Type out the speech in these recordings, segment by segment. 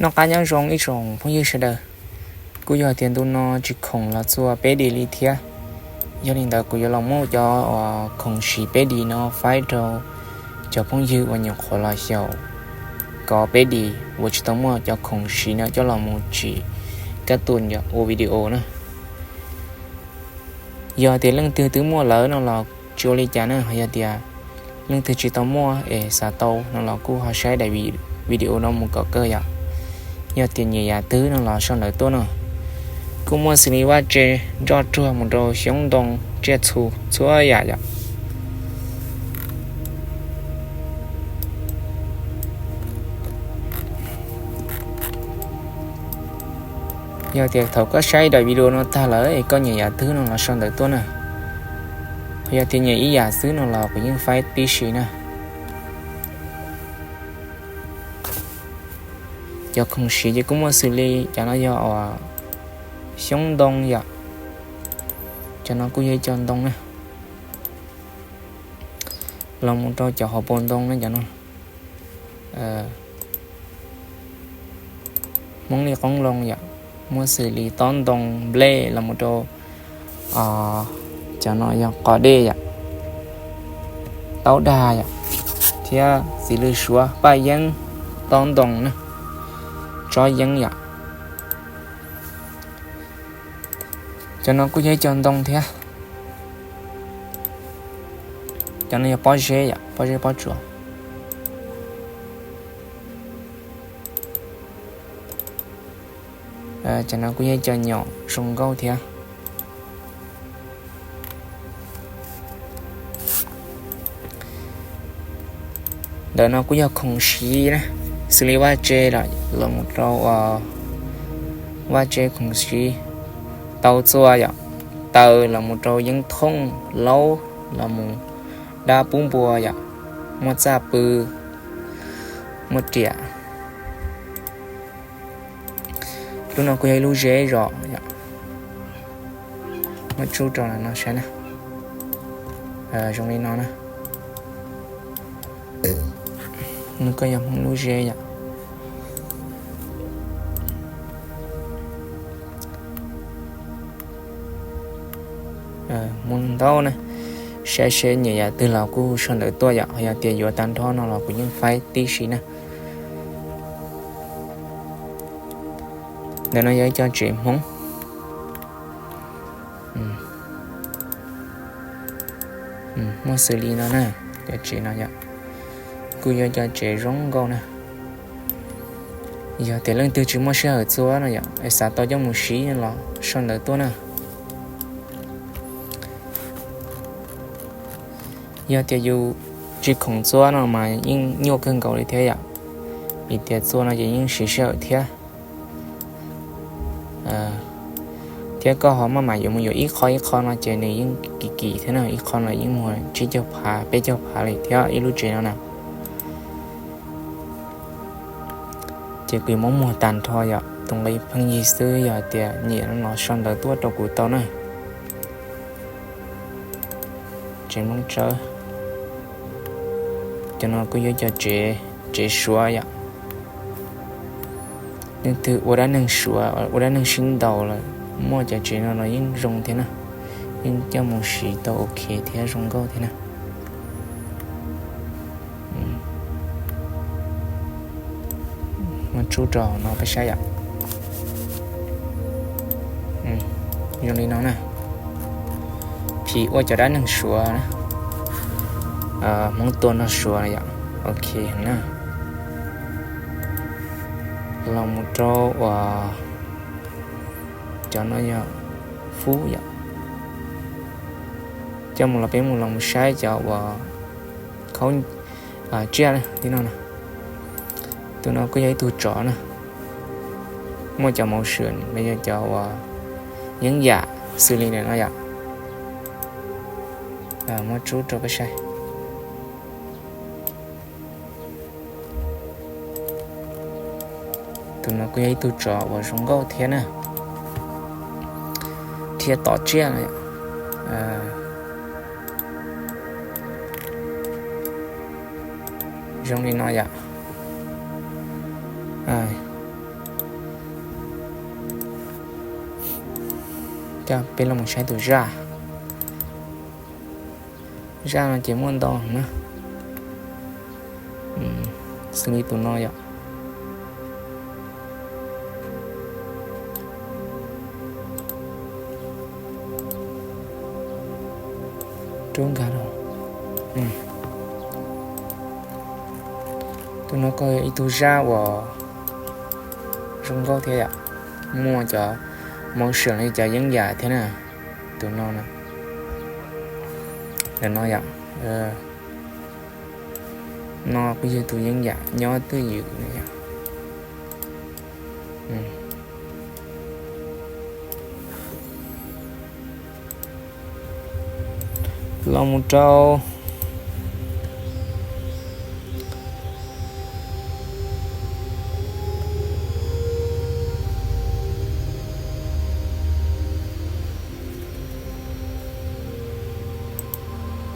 Noj qab nyob zoo ib tsoom phooj ywg sawv daws. Kuj yog tias ntu no tsis khoom los txua peb dim li thiab, yog li ntawd kuv yuav los muab cov uas khoom siv peb dim no faib rau cov phooj ywg uas nyuam qhuav los xyaum kov peb dim uas tsis tau muaj cov khoom siv no coj los mus tsim kab tus ua video na. Yog tias leej twg twb muaj lawm no los tsis ua li cas na, yog tias leej twg tsis tau muaj es xav tau no los kuj ho saib daim video no mus kom kawg yom. Yog tias nyiam yam twg no los sau ntawv tuaj no. Kuj muaj xws li vaj tse nroj ruag mus rau xyoob ntoo tsiaj txhu txhua yam yom. Yog tias thaum koj saib daim video no tag lawm es koj nyiam yam twg no los sau ntawv tuaj na. Yog tias nyiam ib yam xwb no los kuv yeej faib tib si na. Cov khoom siv ces kuj muaj xws li cov no yog xyoob ntoo yom. Cov no kuj yog ib co ntoo na, los mus rau cov hauv paus ntoo na cov no. Hmoob li qoob loo yom, muaj xws li tob ntoo nplej los mus rau cov no yog qos dej yom, taub dag yom, thiab txiv lws suav, paj yeeb, tob ntoo na, tsob yeeb yom. Cov no kuj yog ib co ntoo thiab. Cov no yog pob zeb yom, pob zeb pob tsuas. Cov no kuj yog ib co nyaum zoo nkauj thiab. Ntawm no kuj yog khoom siv na, xws li vaj tse los mus rau vaj tse khoom siv tau txua yom, taws los mus rau yeeb thooj, laub los mus dab pub npua yom, muaj txaj pw, muaj riam. Lub no kuj yog ib lub zeb zos yom. Muab tsub rau no saib na. Zoo li no na. Nws kuj yog Hmoob lub zeb yom. Muaj ntau na, saib seb nyiam yam twg los kuj sau ntawv tuaj yom, yog tias yuav tag nrho no los kuv yeej faib tib si na. Ntawm no yog ib co tsev Hmoob. Muaj xws li no na, cov tsev no yom, kuj yog cov tsev zoo nkauj na. Yog tias leej twg tsis muaj sij hawm txua no yom, es xav tau coj mus siv no los sau ntawv tuaj na. Yog tias yus tsis khoom txua no mas yeej nyuaj kawg nkaus li thiab yom, vim tias txua no ces yeej siv sij hawm thiab. Thiab koj ho maj mam yuav mus yuav ib qho ib qho no ces nws yeej kim kim thiab na, ib qho no yeej muag tsib caug phav peb caug phav li thiab ib lub tsev no na. Ces kuv yuav muab muag tag nrho yom, tus nqi pheej yig xwb, yog tias nyiam no los sau ntawv tuaj rau kuv tau na. Tsev Hmoob Tsawb. Cov no kuj yog cov tsev, tsev Suav yom. Leej twg ua dab neeg Suav, ua dab neeg sib ntaus lawm, muaj cov tsev no los yeej zoo thiab na, yeej coj mus siv tau ok thiab zoo nkauj thiab na. Muab tsub rau no peb saib yom. Zoo li no na. Phim ua cov dab neeg Suav na. Hmoob tua noj Suav yom. Ok heev na. Los mus rau uas cov no yog Fub yom. Coj mus los peb mus los mus saib cov uas khaub tsiaj li no na. Tus no kuj yog ib tug tsov na. Muaj cov motion los yog cov uas yeeb yam xws li ntawm no yom. Muab tsub rau peb saib. Tus no kuj yog ib tug tsov uas zoo nkauj thiab na. Thiab tom tsiaj no. Zoo li no yom. Peb los mus saib tus zaj. Zaj no ces muaj ntau na. Xws li tus no yom. Rub nkag los. Tus no kuj yog ib tug zaj uas zoo nkauj thiab yom. Muaj cov motion li cov yeeb yam thiab na. Tus no na. Ntawm no yom. No kuj yog tus yeeb yam nyob twj ywm na yom. Los mus rau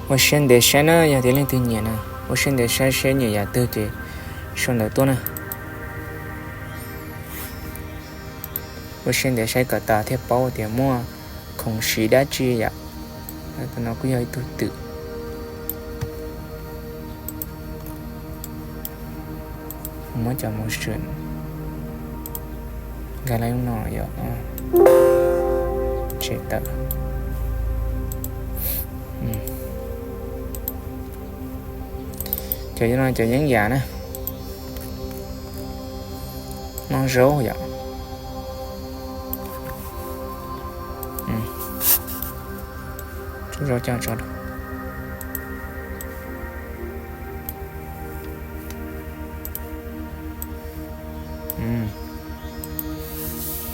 Ua siab ntev saib na, yog tias leej twg nyiam na, ua siab ntev saib seb nyiam yam twg ces sau ntawv tuaj na. Ua siab ntev saib kom tas thiaj paub tias muaj khoom siv dab tsi yom. Tus no kuj yog ib tug twm. Muab cov motion nkag lawm no yom. Tshem tawm. Cov no cov yeeb yam na. No zaub yom. Tsub zaub coj tso.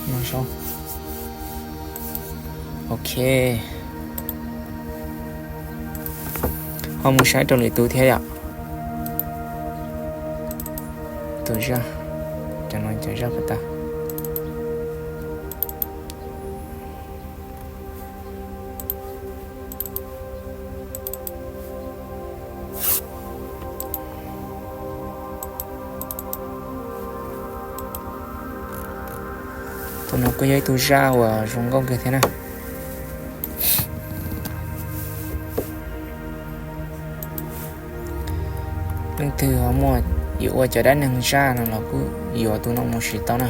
No zaub. Ok. Ho mus saib rau lwm tus thiab yom. Tus zaj, cov no cov zaj puas tau. Tus no kuj yog ib tug zaj uas zoo nkauj kawg thiab na. Leej twg ho muaj yuav ua cov dab neeg zaj no los kuj yuav tus no mus siv tau na.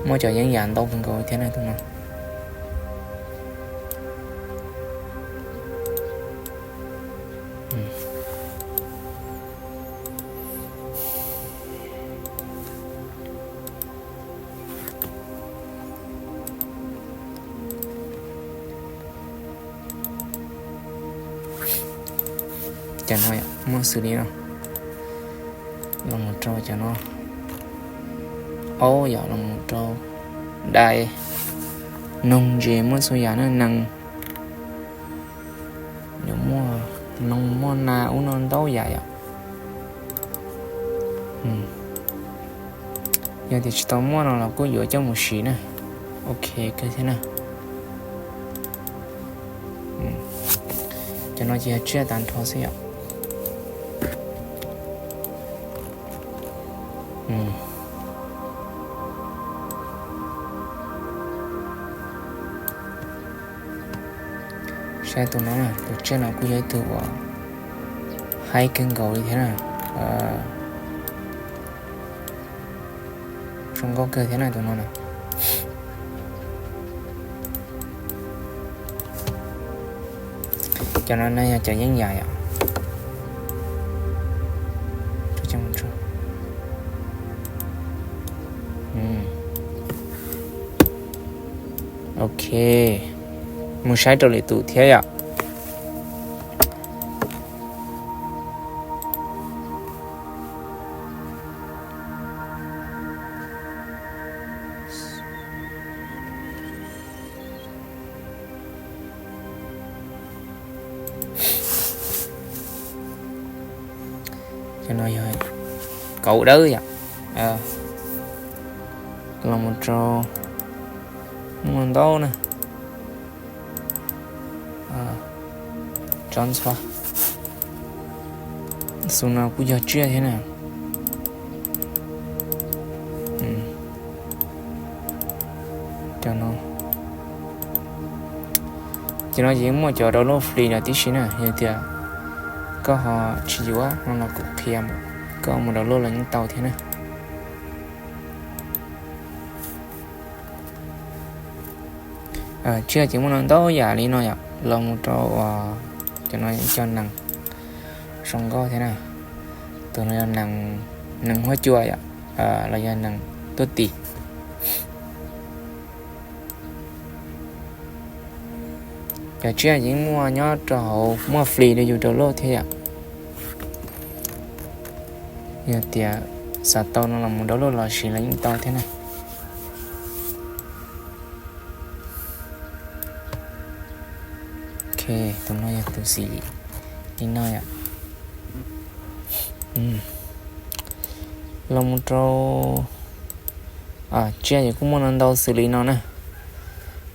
Muaj cov yeeb yam ntau kawg nkaus thiab na tus no. Cov no muaj xws li no. Los mus rau cov no. Aub yom, los mus rau dais. Noog ces muaj txhua yam na, nees. Yuav muaj noog muaj nas ub no ntau yam yom. Yog tias tsis tau muaj no los kuj yuav coj mus siv na. Ok kawg thiab na. Cov no ces yog tsiaj tag nrho xwb yom. Saib tus no na, tus tsiaj no kuj yog ib tug uas haib kawg nkaus li thiab na. Zoo nkauj kawg thiab na tus no na. Cov no na yog cov yeeb yam yom. Ok, mus saib rau lwm tus thiab yom. Cov no yog kauv dawb yom. Los mus rau muaj ntau na. Tsob ntxhua. Xus no kuj yog tsiaj thiab na. Ces no ces yeej muaj cov download free no tib si na, yog tias koj ho tsis yuav no los kuv qhia koj mus download los yeej tau thiab na. Tsiaj ces muaj no ntau yam li no yom, los mus rau cov no cov nees zoo nkauj thiab na. Tus no yog nees huab cua yom, los yog nees tuaj tis. Cov tsiaj yeej muaj nyob rau hauv, muaj free rau yus download thiab yom. Yog tias xav tau no los mus download los siv los yeej tau thiab na. Ok, tus no yog tus xim li no yom. Los mus rau tsiaj ces kuj muaj no ntau xws li no na.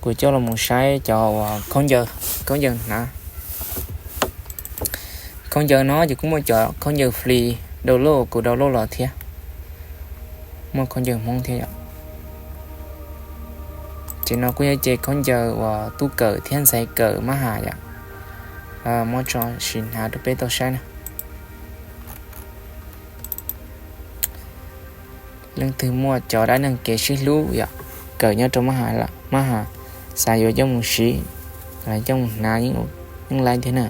Kuv coj los mus saib cov uas khaub ncaws, khaub ncaws hnav. Khaub ncaws no ces kuj muaj cov khaub ncaws free download kuv download los thiab. Muaj khaub ncaws Hmoob thiab yom. Ces no kuj yog ces khaub ncaws uas tub kawm thiab ntxhais kawm mab has yom. Muab tso sim hnav rau peb tau saib na. Leej twg muaj cov dab neeg kev sib hlub yom, kawm nyob rau mab has, xav yuav coj mus siv, coj mus hnav yeej laib thiab na.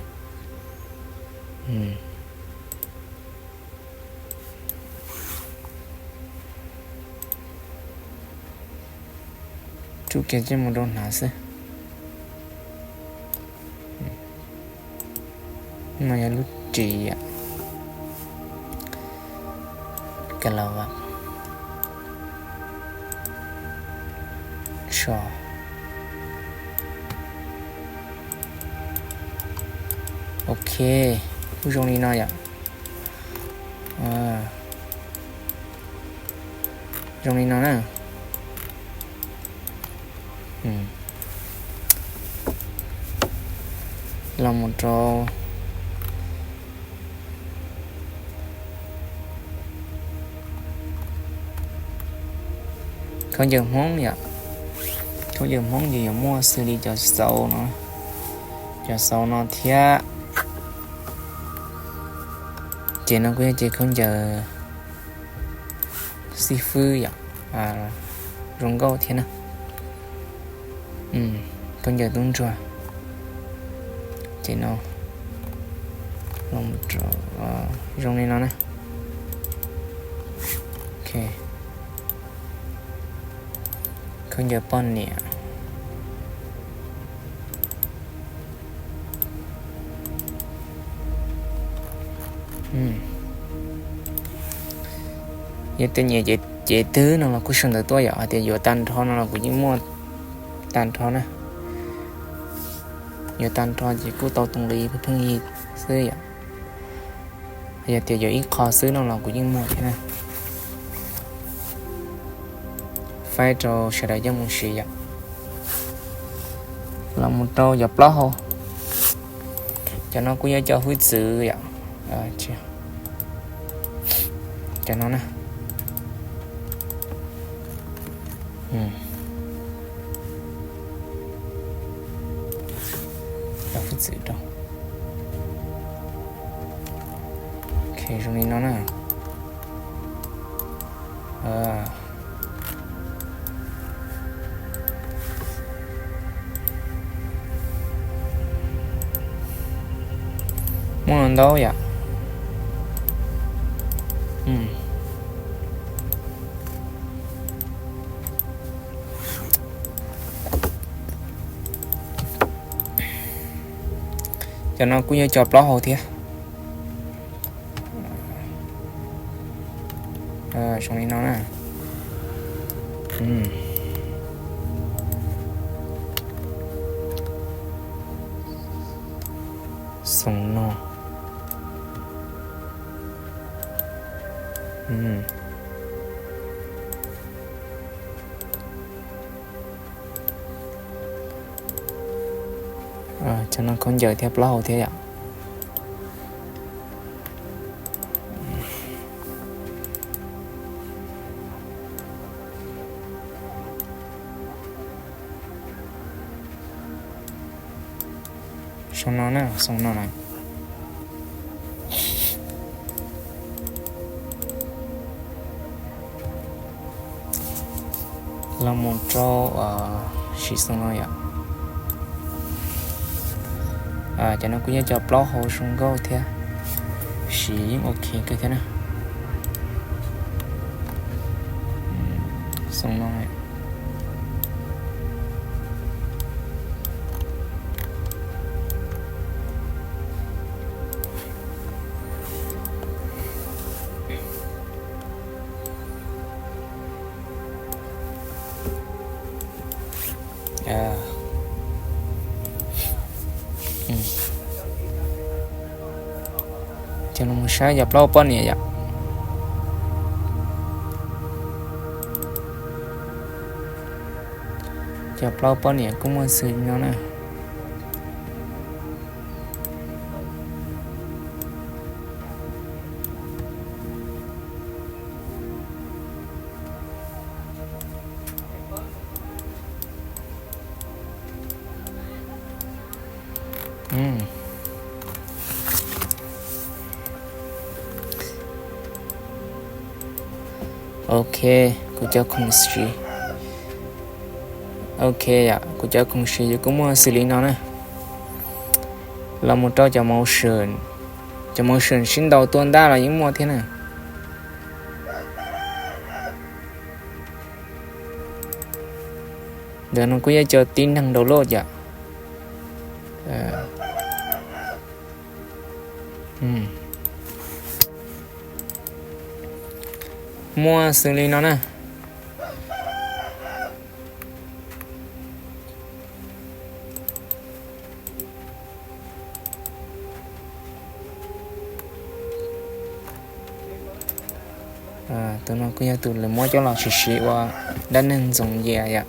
Tsuj kiag coj mus rau hnav xwb. No yog lub ris yom. Ka la va. Ok, kuj zoo li no yom. Zoo li no na. Los mus rau khaub ncaws Hmoob yom. Khaub ncaws Hmoob ces yuav muaj xws li cov xauv no, cov xauv no thiab. Ces no kuj yog ces khaub ncaws xib fwb yom, zoo nkauj thiab na. Khaub ncaws tub ntsuag. Ces no zoo li no na. Khaub ncaws poj niam. Yog tias nyiam cev twg no los kuj sau ntawv tuaj yom, hais tias yuav tag nrho no los kuv yeej muaj tag nrho na. Yuav tag nrho ces kuj tau tus nqi pheej pheej yig xwb yom. Yog tias yuav ib qho xwb no los kuv yeej muaj thiab na. Faib rau sawv daws coj mus siv yom. Los mus rau cov plaub hau. Cov no kuj yog cov hwj txwv yom. Cov no na. Cov hwj txwv rau. Ok, zoo li no na. Muaj ntau yom. Cov no kuj yog cov plaub hau thiab. Zoo li no na. Xoom no. Cov no khaub ncaws thiab plaub hau thiab yom. Xoo no na, xoo no na. Los mus rau siv xoo no yom. Cov no kuj yog cov plaub hau zoo nkauj thiab, siv yeej ok kawg thiab na. Xoo no. Ces los mus saib cov plaub poj niam yom. Cov plaub poj niam kuj muaj xws li no na. Ok, kuv cov khoom siv. Ok yom, kuv cov khoom siv ces kuj muaj xws li no na. Los mus rau cov motion, cov motion sib ntaus tua ntaj los yeej muaj thiab na. Ntawm no kuj yog cov tib neeg download yom. Muaj xws li no na. Tus no kuj yog tus lawv muab coj los siv siv ua dab neeg ntxoov yias yom.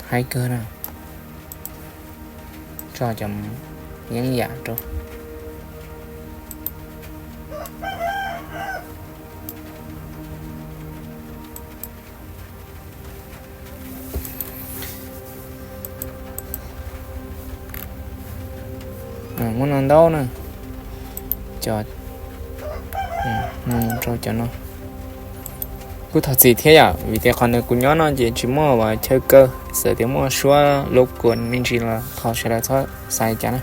Haib kawg na. Tso cov yeeb yam rau. Muaj no ntau na. Cov, rau cov no. Kuj thov txim thiab yom, vim tias qhov ntawd kuv nyob no ces tsis muaj uas chaw kaw, txawm tias muaj suab lub kuas me ntsis los thov sawv daws txhob xav li cas na.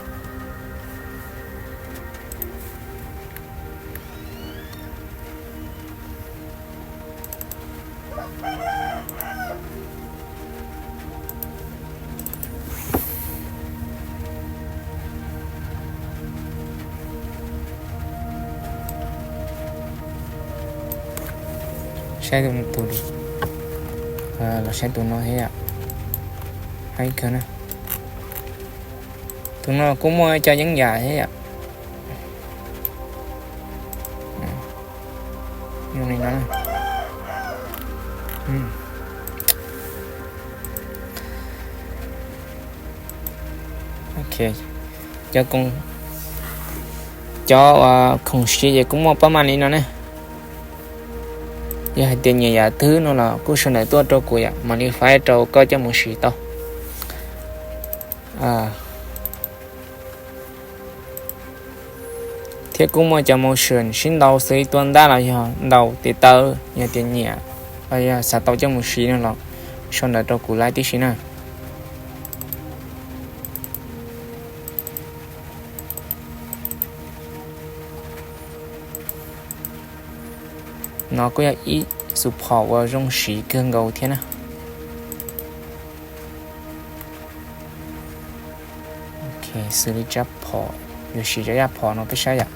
Saib tus, los saib tus no thiab yom. Haib kawg na. Tus no kuj muaj cov yeeb yam thiab yom. Zoo li no. Cov, cov khoom siv ces kuj muaj pab maj li no ne. Yog hais tias nyiam yam twg no los kuj sau ntawv tuaj rau kuv yom, mam li faib rau koj coj mus siv tau. Thiab kuj muaj cov motion sib ntaus xws li tua ntaj los yog ntaus tes taw, yog tias nyiam los yog xav tau coj mus siv no los sau ntawv rau kuv laib tib si na. No kuj yog ib support uas zoo siv kawg nkaus thiab na. Xws li tsab phom, yuav siv tsab yaj phom no peb saib yom.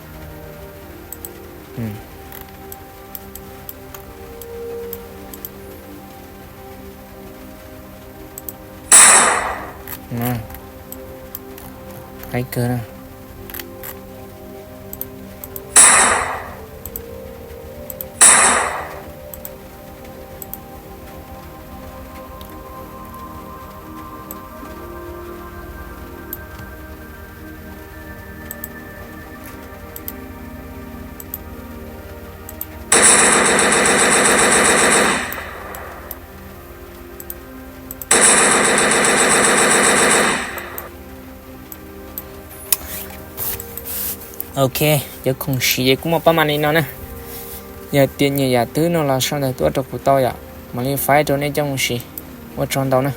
Haib kawg na. Ok, cov khoom siv ces kuv muaj pab mam li no na. Yog tias nyiam yam twg no los sau ntawv tuaj rau kuv tau yom, mam li faib rau nej coj mus siv. Ua tsaug ntau na.